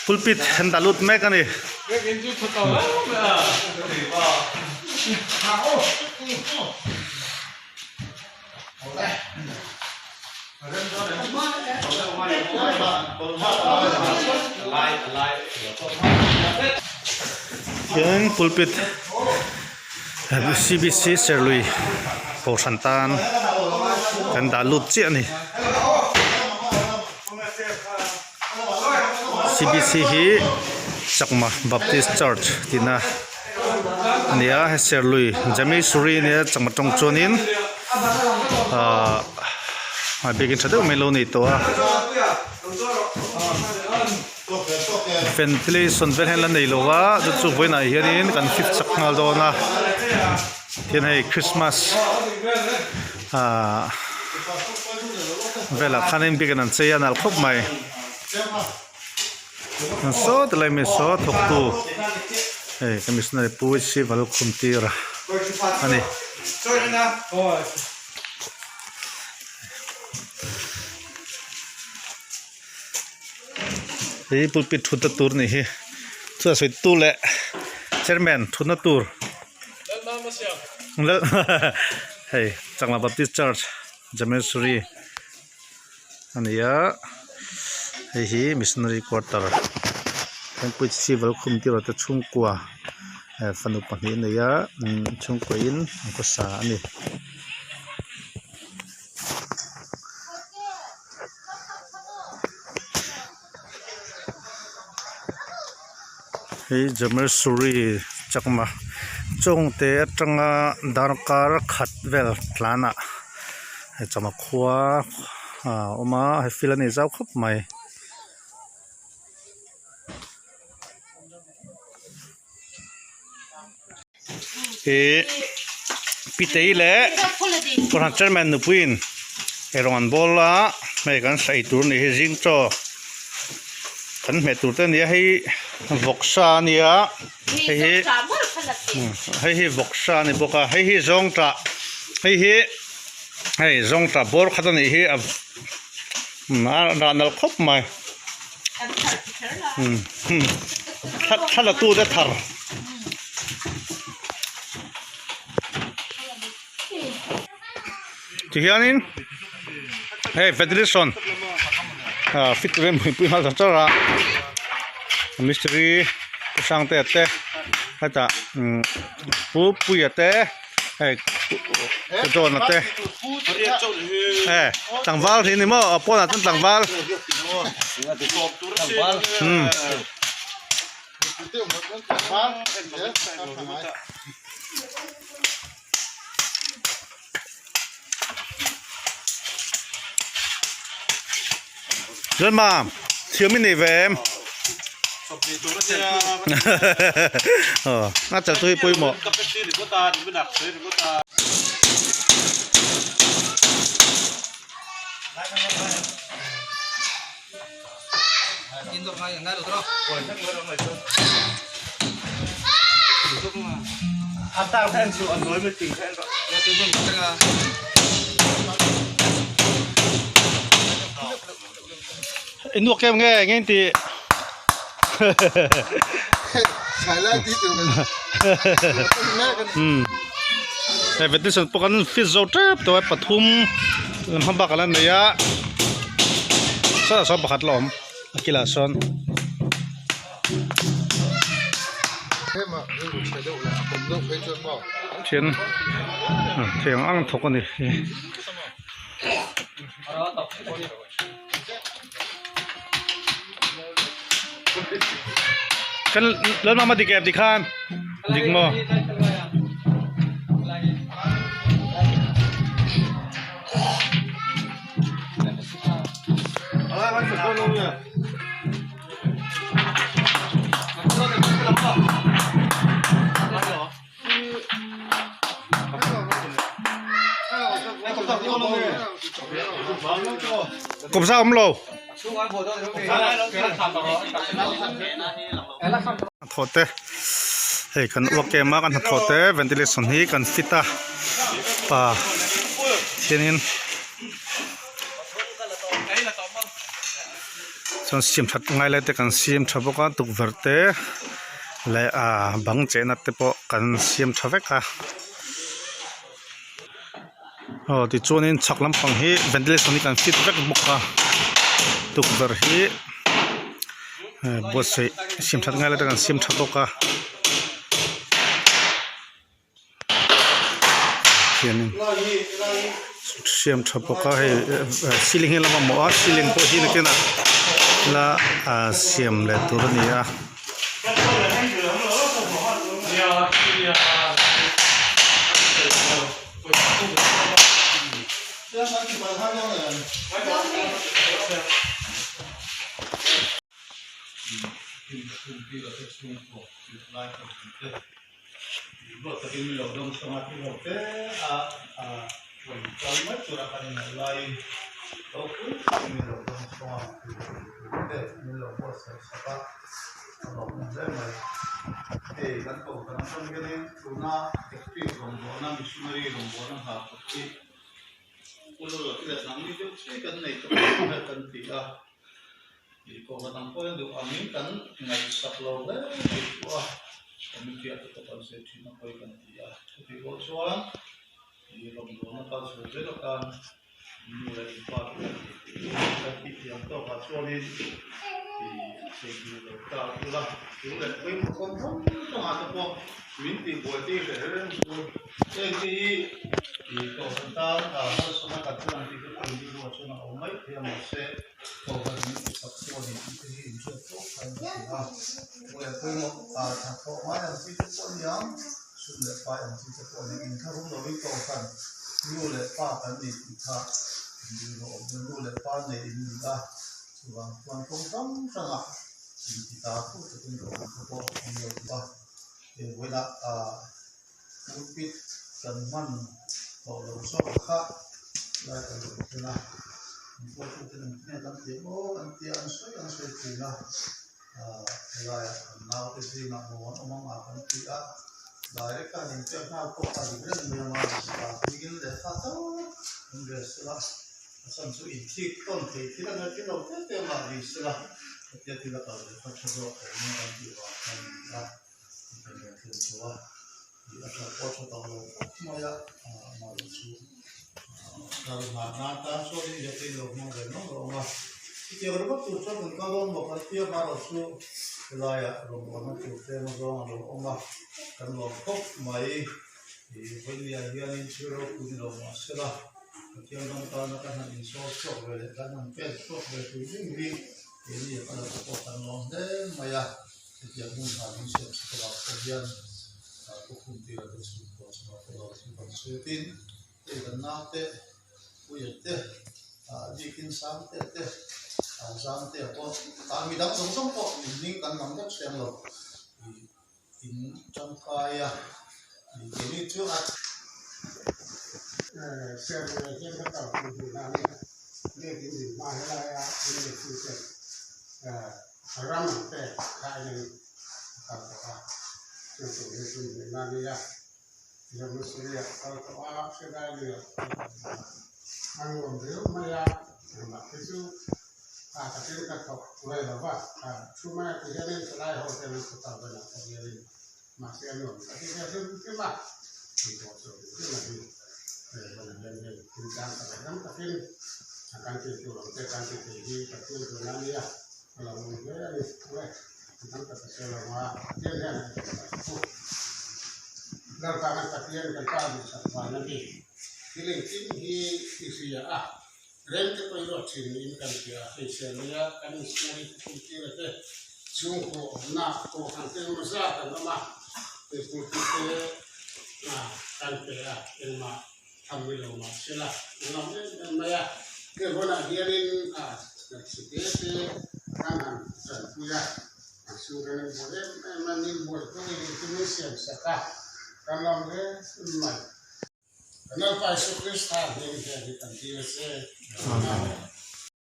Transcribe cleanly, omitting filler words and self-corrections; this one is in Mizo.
Pulpit an dah lut mek a ni. Hian pulpit C_B_C Serlui kohhran tan kan dah lut chiah a ni. C_B_C hi Chakma Baptist Church tihna a ni a hei Serlui Jamesuri nia Chakma tawng chuanin ahh a biakin tha deuh mai lo nei tawh a ventilation vel hian la nei lo va chu chu vawiinah hianin kan fit chak nghal dawn a tin hei Christmas ahh velah khanin biakin an chei a nalh khawp mai an saw ti lai mai saw thawktu hei ka missionary pu sival khum tir a ni. Hei pulpit thutna tur a nih hi chuan sawi tu leh chairman thutna tur hei Changla Baptist Church Jamesuri a ni a hei hi missionary quarter hengpui civil khum tir te chhungkua fanu pahnih a nei a chhungkua in an khawsa a ni. Hei Jamesuri chakma chawngte atanga darkar khat vel tlanah hei chakma khua a awm a hei field a ni zau khawp mai. Ih pitei leh kohhran chairman nupuiin eirawng an bawl a hei kan hrai tur a nih hi zing chaw kan hmeh tur te a ni a hei vawksa a nia hei hi hei hi vawksa a ni bawk a hei hi zawngtah hei hi hei zawngtah bawr khat a nih hi a a nalh khawp mai. Thla la tu te thar. Ti hianin hei ventilation ah fit rem pui pui nghal char char a mistiri pu Sangtea te hetah pu Puia te hei pu John-a te e tlangval hi ni maw a pawnah chuan tlangval umm. Lalma thiam i nei ve em? A chal chu hi pawimawh. Inuak em nge nge inti Hei ventilation pawh kan fit zo tep tawh a pathum lam hma bak a la nei a sawtah sawn pakhat la awm a kilah sawn. Thian thiang ang thawk a ni. Kan lalmama dik em tikhan dik maw. Kawpza awm lo. Hnathawh te hei kan uak em a kan hnathawh te ventilation hi kan fit a pa. Thianin chuan siam that ngai lai te kan siam tha bawk a tukverh te leh ah bang chehna te pawh kan siam tha vek a aw tichuanin chhak lampang hi ventilation hi kan fit vek bawk a tukverh hi buatsaih siam that ngai lai te kan siam tha bawk a. Hianin siam tha bawk a hei ceiling hi a la mamawh a ceiling pawh hi nakinah la ah siam leh tur a ni a. Ruat takin min lo dawng sawng a thil ho te a rawn kal mai tura kan inneih laiin ropui takin min lo dawng sawng a thil ho te min lo buatsaih sak a a lawmawm hle mai. Hei kan kohhran atang hianin tuna active rawngbawlna missionary rawngbawlna hna thawk hi Pu Lawlawti leh nangni deuh chiah kan nei tawh ang e kan ti a. Kohhran ang pawhin duh angin kan ngaihsak lo hle mai chu a, committee ah te pawh kan sawi thin a pawi kan ti a. Chutih pawh chuan ih rawngbawlna kal chho zel atan nu leh in pa te kan tih thiam tawkah chuanin ih theihnghilh lo ta ula chu leh pawimawh kawng hrang hrangah te pawh min tihbuai tir leh reng chu heng te hi ih kohhran tan malsawmna kan thil ang tih te pawh in rilruah chuan a awm mai thei a mahse. Kohhran min ti chak chu a ni tih te hi inhriat tawk khan ka hria a, leh pawimawh ah tha thawh ngai ang chi te pawh a ni ang, sum leh pai ang chi te pawh a ni. Inthlahrung lovin kohhran nu leh pa kan ni tih kha inrilru awm in nu leh pa nei in ni a, chuvang chuan kawng hrang hrangah inti ta thu takin kohhran te pawh an lo ti a, hei vawiinah ah pulpit kan hman tawh lo zawk kha lai kan rawn thlen a an pawltu ten an hnek an ti aw an tia an sawi an sawi thin a ah helaiah kan naute zingah maw an awm ang a kan ti a direct a han inpek nghal pawh a dik reng mai ang a hmingin lehkha tal an rel sela a chhan chu inthik tawn thei thil a nia thil lo te te mah ni sela hetia thil a kal ve kha tha zawk awm ang kan tih vang khan a ni a. Kan rawn thlen chho a, ih a tha pawh a tha tawh lo khawp mai a, amaherawh chu kal nghah nan tan chuan in hriat in lo hmang ve nawk rawh ang a, chutiang ringawt tur chuan kan kal dawn maw kan tia amaherawh chu helaiah rawngbawlna tur tlem azawng a lo awm a, kan lawm khawp mai, ih vawinia hianin thil ropui ni lo mahsela Pathian ram tana kan han insawr chhuak ve leh kan han pek chhuak ve tui ding hi keini a kal pawh kan lawm hle mai a. Hetiang hmun hna min siam chhuak avang pawh hian pu khum tira te chhungkua chungah pawh lo thil kan sawi a tin, hei kan naute Puia te, bikin Sangtea te, Zangtea pawh ah midang zawng zawng pawh min hming kan lam vek hreng lo in tangkai a, keini chu a. Sermon hian ka kal pui duh na ania, biakin din hma helaia in nei tu ten Ram ang pek khain a kal tawh a, chu tur hi tum hnih na nia. Jerusalem a kal tawh a, Hridaili a kal tawh a, a nuam riau mai a, engmah hi chu a takin ka thawk ngai lo va, thu mai a ti hianin thalai ho ten an khaw kal velah pawh hianin mahse a nuam ka ti ve hrim hrim a, an pawh chu hrim hrim a ni. Hei hmunah hian hei thingtlang ka leh ram takin a kan tih tur ang te kan ti thei hi Pathian tuna a nia. A lo awm hle a ni. Awle, an tam tak a sawi lo a, Pathian hian a en tak chu. Lalpa kan Pathian kan pa duhsak vang a ni. Thil engkim hi i hria a, rem te pawh i ruat thin niin kan hria a, hei Selia kan missionary te kum tir a te, chhungkaw awmna kohhran te engemaw zat an awm a, hei pulpit te kan pe a, engmah tham ni lo mah se la, a ngam em em mai a. Hei hunah hianin a hmeichhe te te kan han tanpui a, an chhungren an buai em em a, nin buai pawhin engtin min siam sak a, kan lam hle mai. Kan Lalpa Isu Krista hming hian hi kan dil a che. Amen.